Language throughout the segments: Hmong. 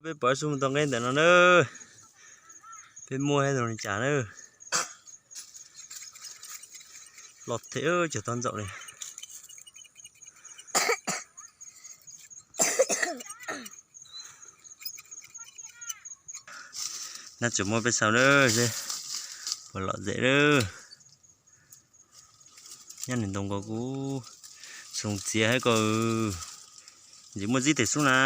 Peb pov ib xub mus tau nqe ntawm no na. Peb muaj zoo li cas na. Los them cov toj ntxaum li. Nab tsuas muab peb xaus na, seb puas lom zem na. Nyob nws ntoo nkaus kuv xoo txiav hab ko. Ntsis muaj zib tes xub na.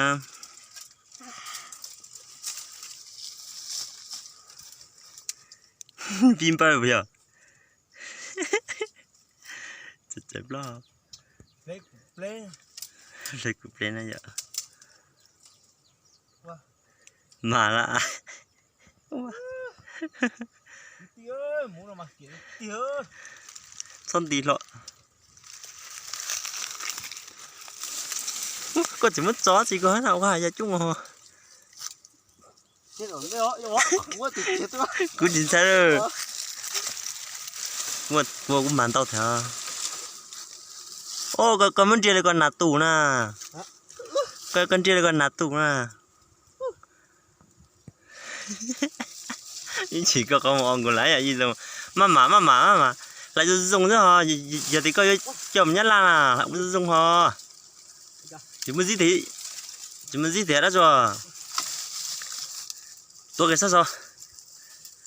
Pib npawj puas yog? Txawm txawm ploj. Hle kuv pleb na yom. Mas la. Txhob nti hlo. Koj tsis muab tso tsis koj na ua yog coob ho. Kuv tsis ntshai. Kuv kuv mas ntau thiab. Koj muab nrhiav li koj nas tus na. Koj nrhiav li koj nas tus na. Ib ntsis koj qhov muag o nkaus lawm ib zoo. Maj mam maj mam maj mam, hlais zoo zoo xwb ho. Yog tias koj yuav coj mus Nyab Laj na, hlais zoo zoo ho. Tsis muaj zib tiag, tsis muaj zib tiag dab tsi. Tuav kiag sab saud,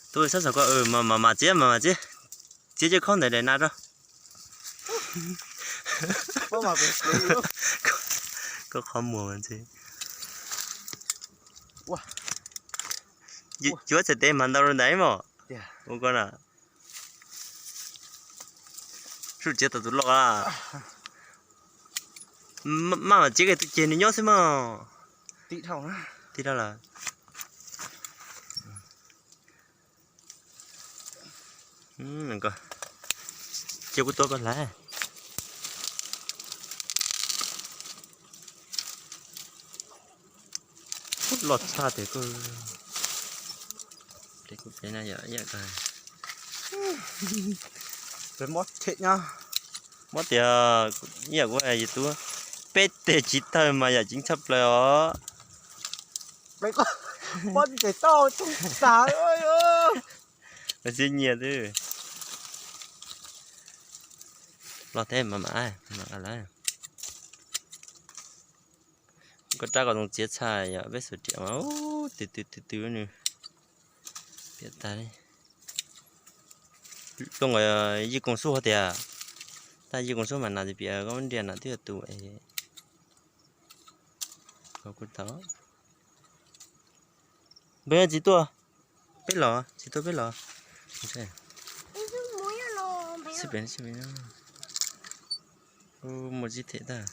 tuav kiag sab saud koj, mas mas mas txiav mas mas txiav, txiav coj khob ntawd daim nas rau. Koj qhov muag mas ntxhe. Cuab txhais tes mas ntau rau ntawd mog. Ua koj na. Sub txiav tau tus loj. Maj mam txiav kiag tus ceg nws nyob xwb mog. Tib rab lawm. Cia kuv tuav koj hlais. Loj tshaj tiag koj. Mob tias ib yam kuv hais yus tub, peb teg tsis tawg mas yam ceev tshaj plaws os. Xib nyias twb los teb mas mam lawm. Koj rab kom zoo txiav txhaj yom, peb xub riam mas tw tw tw tw nws piam tag li. Luaj nkaus yij koom sub hov tias, tab yij koom sub mas nas tsis piam, koj muab nrhiav nas twb yog tus es. Kuv tau. Npawg tsis tuaj, peb los tsis tuaj peb los. Muaj zib them tag.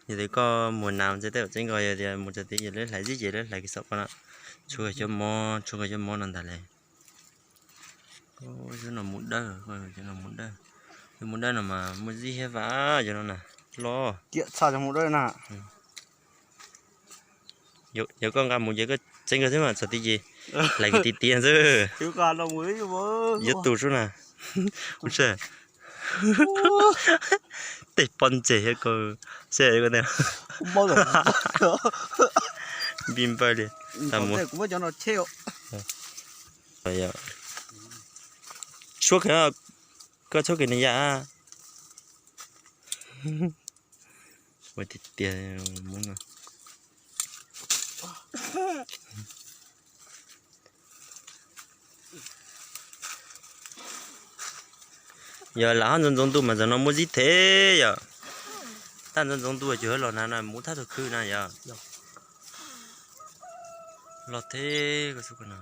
Yog tias koj mus nas ntse tej txeeb nkaus, yog tias mus txog tid yog lawv hlais zib ces lawv hlais kiag saum koj no. Tshuav cov mob, tshuav cov mob no ntag le. Cov no mus dawb, cov no mus dawb. Cov mus dawb no mas muaj zib thiab vam cov no na. Los. Tiam txhaj cov mus dawb na. Yog koj nqa mus ces koj txeeb kawg xwb mas txog tid ces hlais kiag tiag tiag xwb. Yuav tus sub na. Tej pob ntseg thiab koj, seb koj, npij npawg li. Tshuab kiag, koj tshuab kiag nws yam. Ua tiag tiag mus no. Yog lam hab ntxoov ntxoov ntuj mas tam no muaj zib them yom. Tab ntxoov ntxoov ntuj ces los na, mus thab tug khw na yom. Los thiab ko xub ko no.